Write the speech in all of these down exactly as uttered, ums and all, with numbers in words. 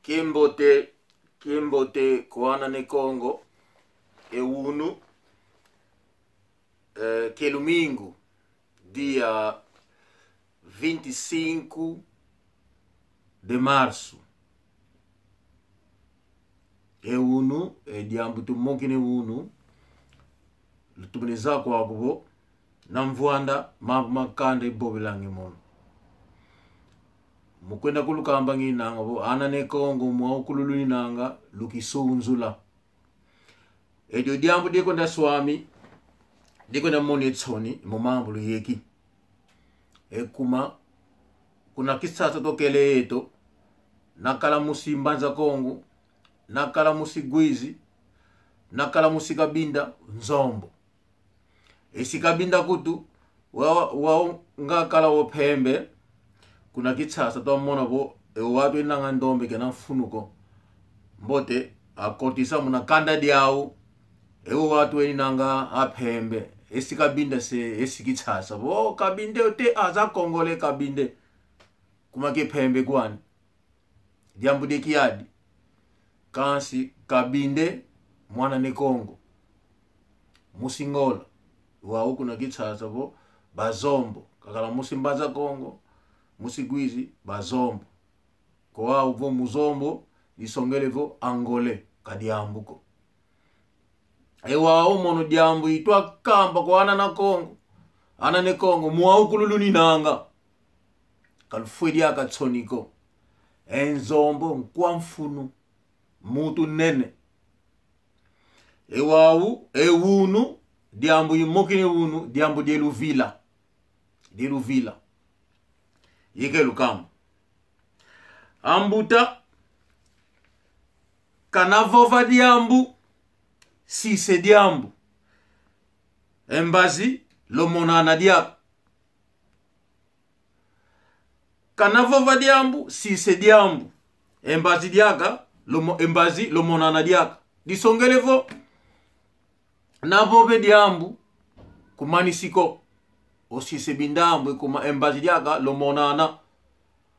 Kiambote, kiambote kwa ana ne Kongo. E unu, eh, kia lumingu, dia vinte e cinco de março. E unu, e diambu tumokene unu, lutumineza kwaku vo, na mvwanda, mambu makanda ivovelanga mono. Mu kwenda kulukamba nginanga vo, ana ne Kongo, mwaukulu luninanga, lukisunzula. Edio diambu dikwenda swami, dikwenda mona e nsoni, mu mambu luyeki. E kuma, kuna Kinshasa twakele yeto, nakala musi Mbanza Kongo, nakala musi Uíge, nakala musi Cabinda, Nzombo. Esi Cabinda kutu, wa, wa ngakala wa mpembe, kuna Kinshasa twamona vo, e wantu enanga ndombe kena mfunu ko. Mbote, akotisa muna kanda diau, e wantu eninanga a mpembe, esi Cabinda se, esi Kinshasa. Vo, Cabinda ote aza Congolais Cabinda. Kuma ke mpembe kwani. Diambu de kiadi. Kansi Cabinda, mwana ne Kongo. Musi Ngola. Wau kuna Kinshasa vo, Bazombo. Kakala musi Mbanza Kongo, musi Uíge, Bazombo. Ko wau vo Muzombo, disongele vo Angolais, ka diambu ko. E wau mono diambu itwakamba kwa ana na Kongo, ana ne Kongo, mwaukulu luninanga. Ka lufwe diaka nsoni ko. E Nzombo nkwa mfunu, muntu nene. E wau, e unu, diambu imokene unu, diambu die luvila. Die luvila. Yeke lukamba. Ambuta, kana vova diambu, sise diambu. E mbazi, lomonana diaka. Kana vova diambu, sise diambu. E mbazi diaka, lomo-, e mbazi, lomonana diaka. Disongele vo, na vove diambu, kumanisi ko. Osise bindambu, e kuma e mbazi diaka, lomonana.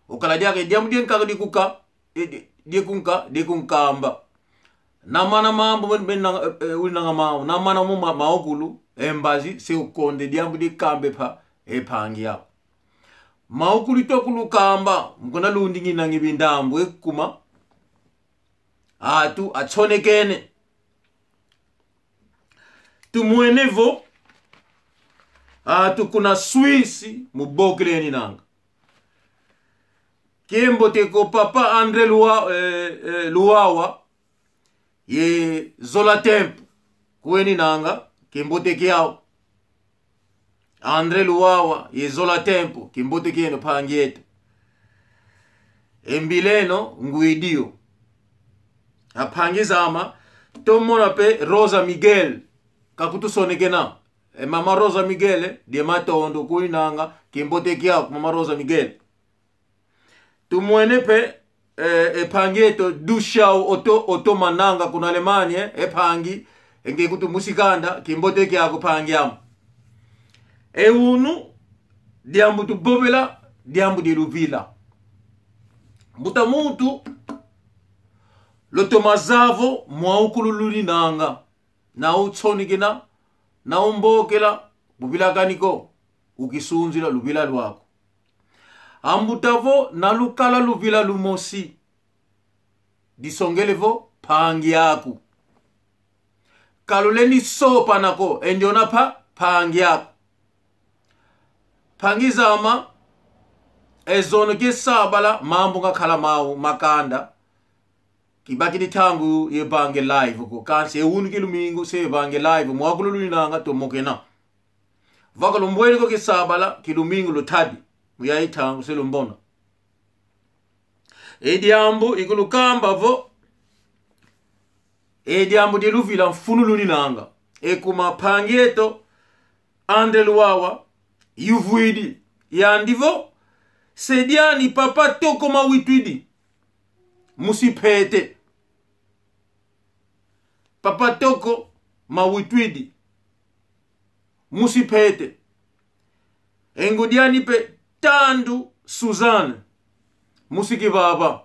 Okala diaka, e diambu dienkaka dikuka, e, di-, diekunka, diekunkamba. Na mana mambu, men-, men-, nanga, e, e, uninanga mambu. Na mana mu ma-, maukulu, e mbazi, se ukonde, diambu diekambe pa, e mpangi aku. Maukulu itwakulukamba, mu kuna lundi nginanga bindambu, e kuma. Atu, atsonekene. Tumwene vo, atu kuna Suisse, mu bokele eninanga. Kiambote kwa papa André Lua-, eh, eh, Luwawa, ye Zola Tempo, kweninanga, kiambote kiau. André Luwawa, ye Zola Tempo, kiambote kieno mpangi eto. E mbila eno, ngwidi yo. A mpangi zame, tumona pe Rosa Miguel, kakutusonekena. E mama Rosa Miguel, die matondo kweninanga, kiambote kiaku, mama Rosa Miguel. Tumwene pe, eh, e mpangi eto, Dushau Oto, Oto Mananga kuna Alemanha, e mpangi, e nge kutu musi kanda, kiambote kiaku mpangi ame. E unu, diambu tuvovela, diambu die luvila. Mbuta muntu, lutoma zaya vo, mwaukulu luninanga, na utsonekena, na umbokela, buvilakani ko, ukisunzila luvila lwaku. Ambuta vo, na lukala luvila lumosi. Disongele vo, mpangi aku. Ka lulendi sopana ko, e ndiona mpa, mpangi aku. Mpangi zame, e zono kia sabala, mambu ngakala mau, makanda. Kibakidi ntangu ye vange live ko. Kansi e unu kia lumingu, se vange live, mwaukulu luninanga tumokena. Vaka lumbwene ko kia sabala, kia lumingu lutadi. Mu yayi ntangu se lumbona. E diambu ikulukamba vo, e diambu die luvila mfunu luninanga. E kuma mpangi eto, André Luwawa, yuvwidi, yandi vo, se diani papa Toko Mawitwidi, musi Mpete. Papa Toko Mawitwidi, musi Mpete. E ngudi ani pe Tandu Suzanne, musi Kivava.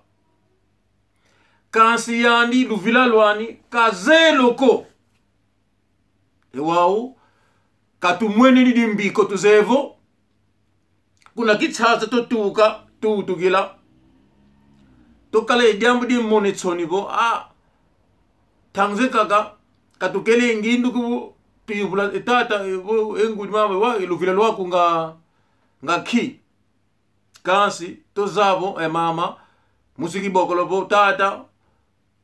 Kansi yandi luvila lwani kazeye lo ko. E wau, katumweneni dimbiko, tuzeye vo kuna Kinshasa twatuka, tutukila, twakala ye diambu dimone nsoni vo, a, ntangu zankaka katukele ngindu ku, tuyuvula e tata, e vo, e ngudi mama, wa, e luvila lwaku nga, nga nki? Kansi tuzeye vo, e mama, musi Kibokolo vo tata,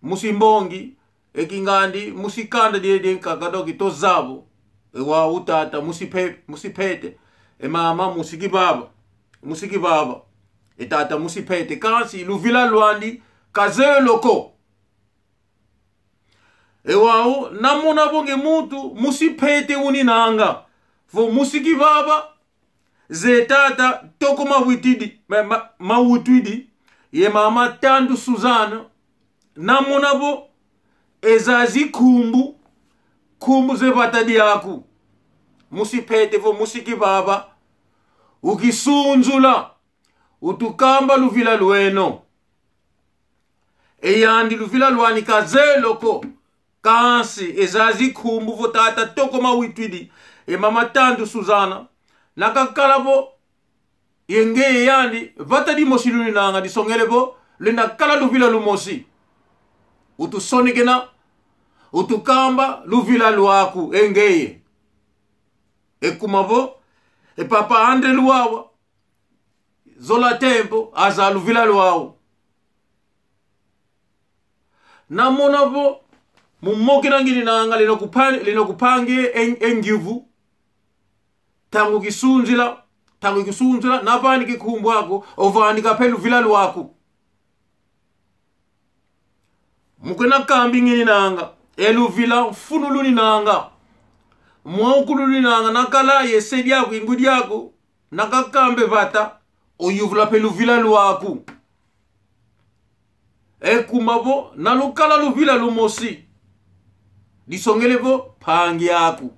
musi Mbongi, e Kingandi, musi kanda diedi nkaka, donc tuzeye vo, e wau tata, musi Pe-, musi Pete, e mama, musi Kibaba, musi Kibaba, e tata, musi Pete, kansi luvila lwandi kazeye lo ko. E wau, namona vo nge muntu, musi Pete uninanga, vo musi Kibaba, ze tata Toko Mawitidi, ma-, ma-, Mawutwidi, ye mama Tandu Suzana, namona vo e zazi nkumbu, nkumbu ze vata diaku. Musi Pete vo musi Kibaba, ukisunzula, utukamba luvila lweno. E yandi luvila lwani kazeye lo ko. Kansi e zazi nkumbu vo tata Toko Mawitwidi, e mama Tandu Suzana, na kakala vo, ye ngeye yandi, vata dimosi luninanga, disongele vo lenda kala luvila lumosi. Utusonekena, utukamba luvila lwaku, e ngeye. E kuma vo, e papa André Luwawa, Zola Tempo, azaya luvila lwau. Namona vo, mu mokena ngininanga, lenda kupan-, lenda kupange e, e ngiuvu. Ntangu kisunzila, ntangu kisunzila, navanika e nkumbu aku, ovanika mpe luvila lwaku. Mu kwenda kambi ngininanga, e luvila mfunu luninanga, mwawukulu luninanga, nakala ye se diaku, ingudi aku, nakakambe vata, oyuvula mpe luvila lwaku. E kuma vo, nalukala luvila lumosi, disongele vo mpangi aku.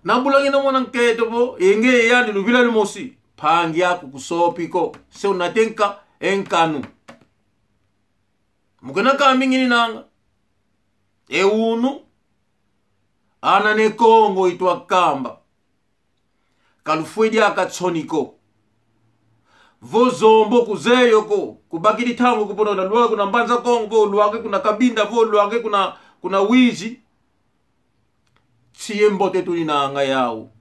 Nabula ngina mwana nkento vo, e ngeye yandi luvila lumosi, mpangi aku, kusopi ko, se unate nka-, e nkanu. Mu kwenda kambi ngininanga, e unu, Ana Ne Kongo itwakamba, kalufwe diaka nsoni ko. Vo Zombo kuzeye yo ko, kubakidi ntangu ku Bonona, lwake kuna Mbanza Kongo, vo lwake kuna Cabinda, vo lwake kuna, kuna Uíge. Nsi ye mbote tuninanga yau.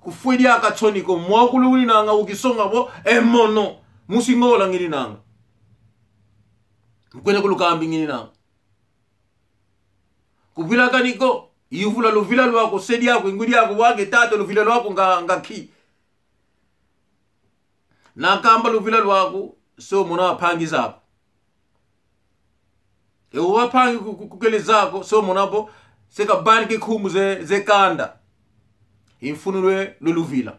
Kufwe diaka nsoni ko, mwawukulu uninanga ukisonga vo e mono, musi Ngola ngininanga. Mu kwenda kulukambi ngininanga. Kuvilakani ko, yuvula luvila lwaku, se diaku, ingudi aku, vo nge tata, luvila lwaku nga, nga nki? Nakamba luvila lwaku, se omona ampangi zaku. E o ampangi ku-, ku-, kukele zaku, se omona vo, se kavanika e nkumbu ze, ze kanda. I mfunu lwe, lwe luvila.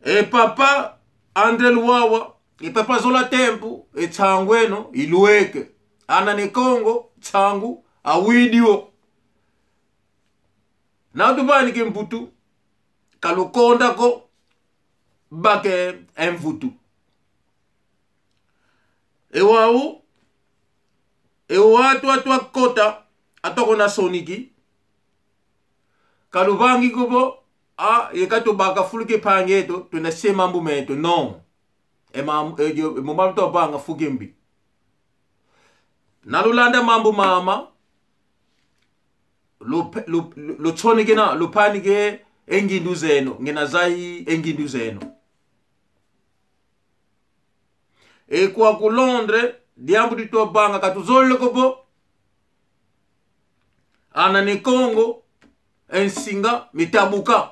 E papa André Luwawa, e papa Zola Tempo, e nsangu eno ilweke. Ana Ne Kongo, nsangu awidi wo. Na tuvanike mvutu, kalukonda ko, bake e mvutu. E wau, e wau atwa, atwakota, atwakona soniki. Kaluvangi ko vo, a, ye katubaka fulu kia mpangi eto, twenda se mambu meto, no. E mam-, e, yo, e mo mambu tuvanga fu kimbi. Na lulanda mambu mama, lu-, lu-, lu-, lutsonekena, lupanike e ngindu zeno, ngina zai e ngindu zeno. E kwaku Londres, diambu dituvanga katuzolele ko vo, Ana Ne Kongo, e nsinga mitabuka.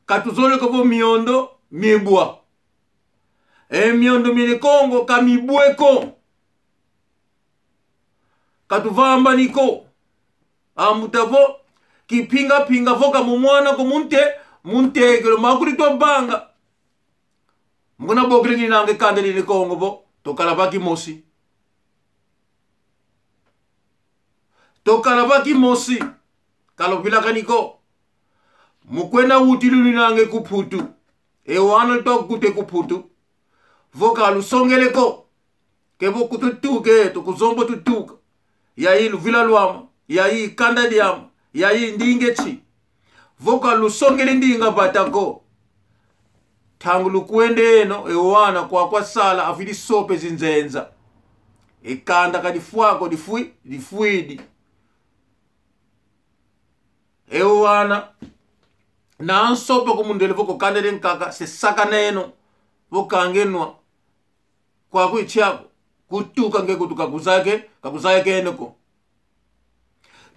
Katuzolele ko vo miondo mibwa. E miondo mia Ne Kongo ka mibwe ko. Katuvambani ko. Ambuta vo, kimpinga-mpinga vo ka mumwana ko mu nte-, mu ntekelo, makuli tuvanga. Mu kuna bokele ngininanga e kanda dia Ne Kongo vo, tukala va kimosi. Tukala va kimosi. Kaluvilakani ko. Mu kwenda wuti luninanga ku Mputu. E wana twakute ku Mputu. Vo ka lusongele ko, ke vo kututuka eto, kuzombo tutuka. Yayi luvila lwama, yayi kanda diama, yayi ndinga eti. Vo ka lusongele ndinga vata ko, ntangu lukwenda eno, e wana kwakwa sala avidi sopa e zinzenza. E kanda ka difwa ko, difwi, difwidi. E wana, na nsopa ku mundele vo ko kanda dia nkaka, se sakana eno, vo ka nge nwa. Kwaku itiako, kutuka nge kutuka kuzake, ka kuzakene ko.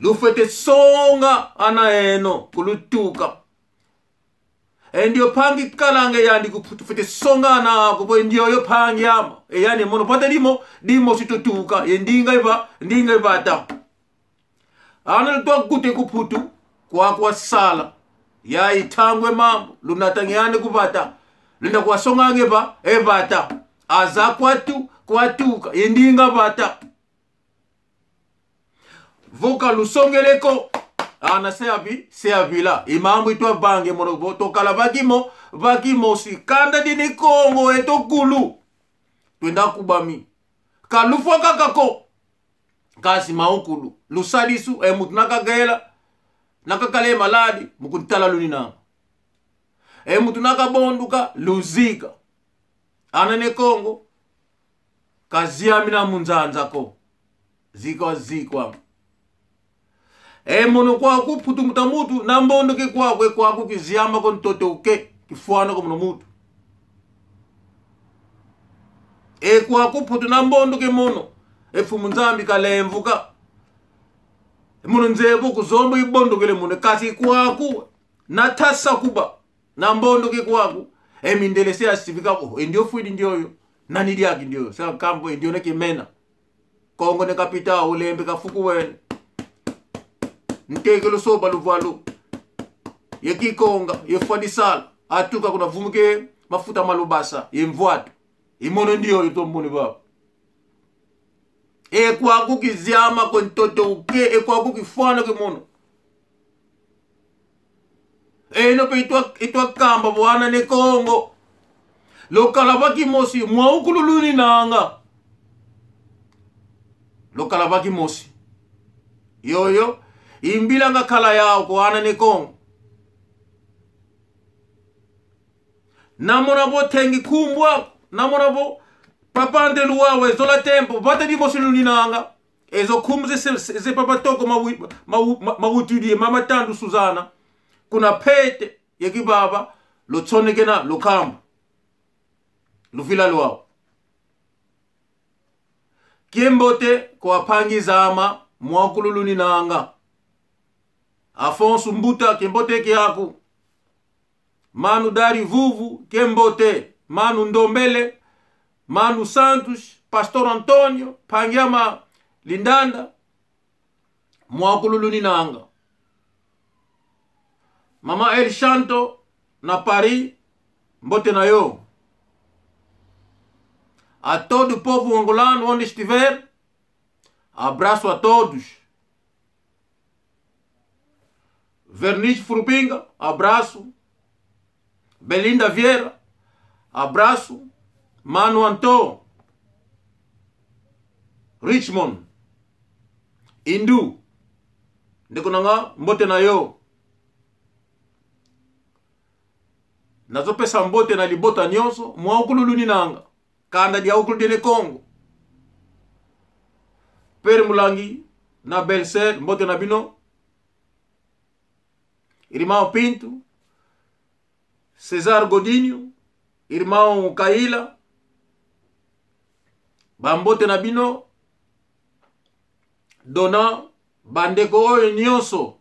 Lufwete songa ana eno, kulutuka. E ndio mpangi kalanga yandi ku Mputu, fwete songa ana aku, vo e ndioyo mpangi ama. E yandi mono vata dimo, dimo si tutuka, ye ndinga iva, ndinga ivata. Ana lutwa kute ku Mputu, kwakwa sala. Yayi ntangu e mambu, lunatanga ane ku vata. Lwenda kwasonganga e va, e vata. Aza kwatu, kwatuka, ye ndinga vata. Vo ka lusongele ko, ana se avi, se avila. I mambu itwa vange mono vo, twakala va kimo, va kimosi. Kanda dia Ne Kongo eto kulu. Twenda kubami. Ka lufwa kaka ko. Kasi maukulu, lusadisu, e muntu na kagela, na kakala e maladi, mu kuntala luninanga. E muntu na kabonduka, luzika. Ana Ne Kongo, kaziamina mu nzanza ko. Zikwa, zikwa. E mono kwaku Mputu mbuta muntu, na mbondoke kwaku, e kwaku kiziama ko ntoto uke, kifwana ko mono muntu. E kwaku Mputu na mbondoke mono, e Mfumu Nzambi kalemvuka. E mono nzeye vo kuzombo ibondokele mono, kasi kwaku, na tasa kuba, na mbondoke kwaku, e mindele se asivika ko, e ndio fwidi ndioyo, nani diaki ndioyo, se akambo, e ndio na kimena. Kongo ne kapita, ulembe kafuku wene. Ntekelo soba luvwalu. Ye kikonga, ye fwa disala. Atuka kuna vumuke mafuta ma lubasa, ye mvwatu. I mono ndioyo tomboni vava. E kwaku kiziama ko ntoto uke, e kwaku kifwana ke mono. Eno pe itwa, itwa kamba vo ana Ne Kongo. Lukala va kimosi, mwaukulu luninanga. Lukala va kimosi. Yoyo, i mbila ngakala yau kwa ana Ne Kongo. Na mona vo tengi kumbwa, na mona vo Papa Ande Luwawa, e zola tempo, vata dimosi luninanga. Ezo nkumbu ze, ze, ze Papa Toko mawi-, mawu-, ma-, mawutudie Mama Tandu Suzana. Kuna mpete ye kibaba, lutsonekena, lukamba. Luvila lwau. Kiambote kwa mpangi zame, mwaukulu luninanga. Afonso Mbuta, kiambote kiaku. Mano Dari Vuvu, kiambote. Mano Ndombele, Mano Santos, Pastor Antonio, mpangi ame Lindanda, mwaukulu luninanga. Mama El Shanto, na Paris, mbote na yo. A todo o povo angolano, onde estiver, abraço a todos. Vernice Furupinga, abraço. Belinda Vieira, abraço. Mano Anto, Richmond, Indu, ndeko na nga, mbote na yo. Nazopesa mbote na libota nyonso, mwaukulu luninanga. Kanda diaukulu dia Ne Kongo. Père Mulangi na Belle-Sœur, mbote na bino. Irmão Pinto, César Godinho, irmão Kaila, bambote na bino. Dona, bandeko oyo nyonso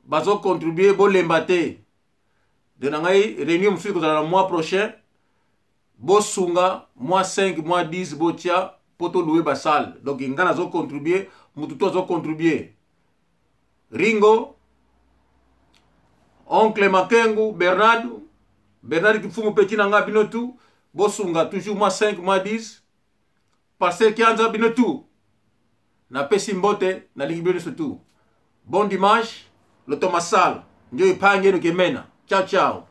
bazo contribuer, bolemba te. Dona ngai, réunion mosusu ekozala na mois prochain. Bosunga mois cinq, mois dix, botia, po to louer ba salle. Donc, nga nazo contribuer, mutu tout azo contribuer. Ringo, Oncle Makengo, Bernardo, Bernardo Kimfumu, petit na nga, bino tout, bosunga toujours mois cinq, mois dix. Pasteur Kianza, bino tout. Napesi mbote, nalingi bino surtout. Bon dimanche, lutoma sala. Ndio ipange no kemena. Ciao, ciao.